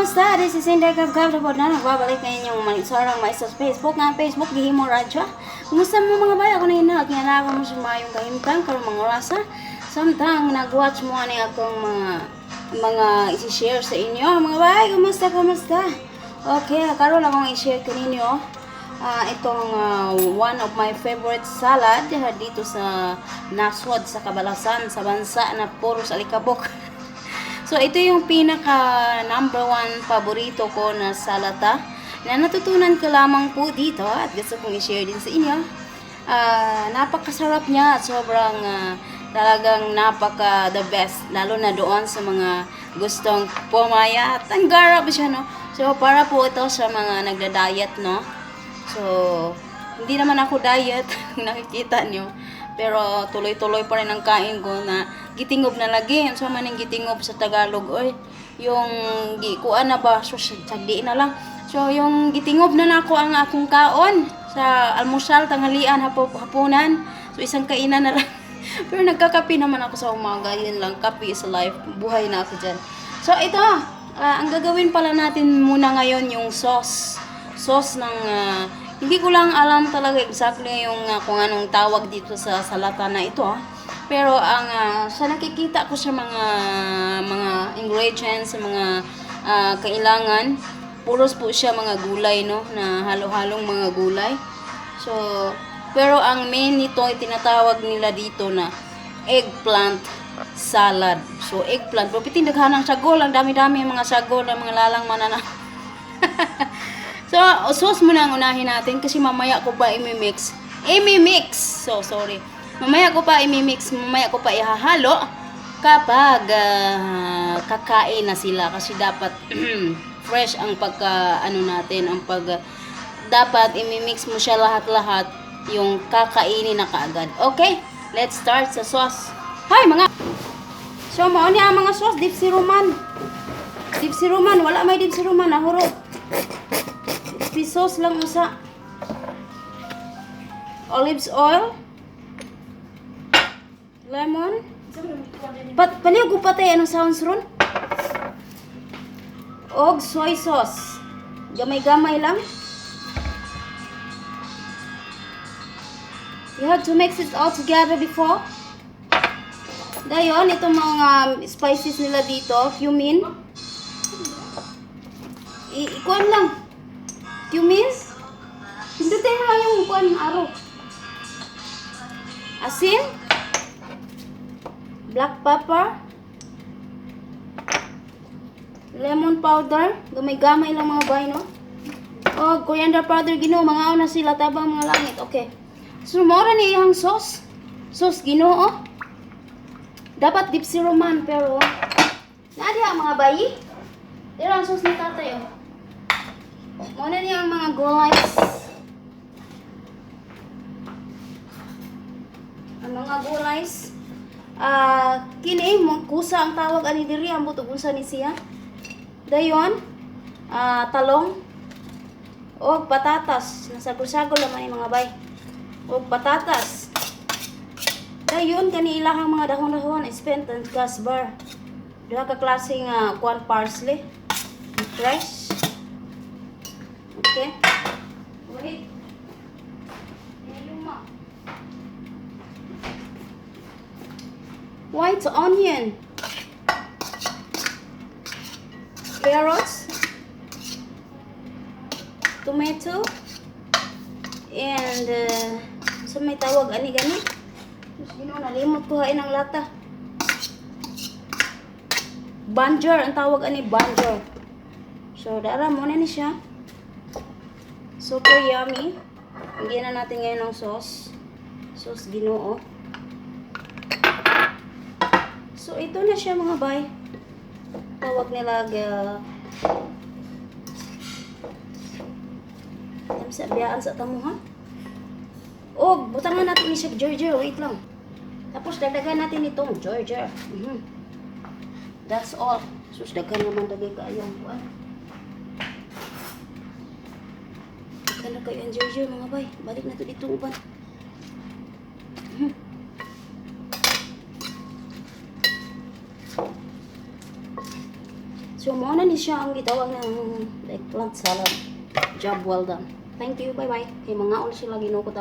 Kamusta? This is Inday Gab Gab na na nagbabalik na inyong manisarang maestro sa Facebook nga Facebook gihimo radyo. Kumusta mo, mga bay? Ako na hinaot nga na ako mo sa mayong kahimtang karong mga orasa. Samtang nag-watch mo ani akong mga i-share sa inyo. Mga bay, kumusta, kumusta? Okay, karon akong i-share kaninyo itong one of my favorite salad dito sa nasod sa Kabalasan, sa bansa na puro sa alikabok. So, ito yung pinaka number one paborito ko na salata na natutunan ko lamang po dito at gusto kong i-share din sa inyo. Napakasarap niya at sobrang talagang napaka the best, lalo na doon sa mga gustong pumayat. Ang garap siya, no? So, para po ito sa mga nagda-diet, no? So, hindi naman ako diet, kung nakikita nyo. Pero tuloy-tuloy pa rin ang kain ko na gitingob na lagi. Ang sama ng gitingob sa Tagalog, oy. Yung gikuan na ba, so sagdiin na lang. So, yung gitingob na nako ang akong kaon sa almusal, tanghalian, hapunan. So, isang kainan na lang. Pero nagkakape naman ako sa umaga. Yun lang, kape is life. Buhay na ako dyan. So, ito, ang gagawin pala natin muna ngayon yung sauce. Sauce ng, hindi ko lang alam talaga exactly yung kung anong tawag dito sa salata na ito. Pero ang sa nakikita ko sa mga ingredients, sa mga kailangan, puros po siya mga gulay, no, na halo-halong mga gulay. So, pero ang main nito ay tinatawag nila dito na eggplant salad. So, eggplant. Pero pitin daghan ang sagol, ang dami-dami mga sagol, ang mga lalang manana. So, sauce muna ang unahin natin kasi mamaya ko pa imi-mix. Imi-mix! So, sorry. Mamaya ko pa imi-mix, mamaya ko pa ihahalo kapag kakain na sila kasi dapat fresh ang pagka ano natin, ang pag dapat imi-mix mo siya lahat-lahat yung kakainin na kaagad. Okay, let's start sa sauce. Hi mga. So, mao ni ang mga sauce, dipsy roman. Dipsy roman, wala may dipsy roman, nahurot. Fish sauce lang usa. Olives oil. Lemon. Pat paliw ko patay anong sounds ron? Og soy sauce. Gamay-gamay lang. You have to mix it all together before. Dayon, itong mga spices nila dito, cumin. Ikuan lang. Cumin. Pindutin mo lang yung kuan aro. Asin. Black pepper. Lemon powder. Gamay-gamay lang, mga bay, no? Oh, coriander powder, Ginoo, mga na sila tabang mga langit. Okay. So, mora ni iyang sauce. Sauce, Ginoo. Dapat dipsy roman, pero naa diha mga bayi. Pero ang sauce ni tatay, oh. Muna niya ang mga gulays. Ang mga gulays. Kini mo kusa ang tawag ani diri, ambot og unsa ni siya. Dayon, talong og patatas. Nasagol-sagol naman ni, mga bay. Og patatas. Dayon kani ilahang mga dahon-dahon, spent and gas bar. Duha ka klase nga kuan, parsley. Fresh. Okay. Wait. Luma. White onion. Carrots. Tomato. And sa may tawag ani gani? Ginoo, nalimot ko hain ang lata. Banjer ang tawag ani, banjer. So dara mo na ni siya. Super yummy. Lagyan na natin ngayon ng sauce. Sauce, Ginoo. So ito na siya, mga bay. Tawag nila sa biyaan sa tamo ha. Oh, butangan natin ni siya Georgia. Wait lang. Tapos dagdagan natin itong Georgia. That's all. Sus, daghan naman dagay kaayong kuan. Daghan na kayo ang Georgia, mga bay. Balik na to dito uban. So, mao na ni siya ang gitawag ng eggplant salad. Job well done. Thank you. Bye-bye. Kay mangaon sila, Ginoo ko.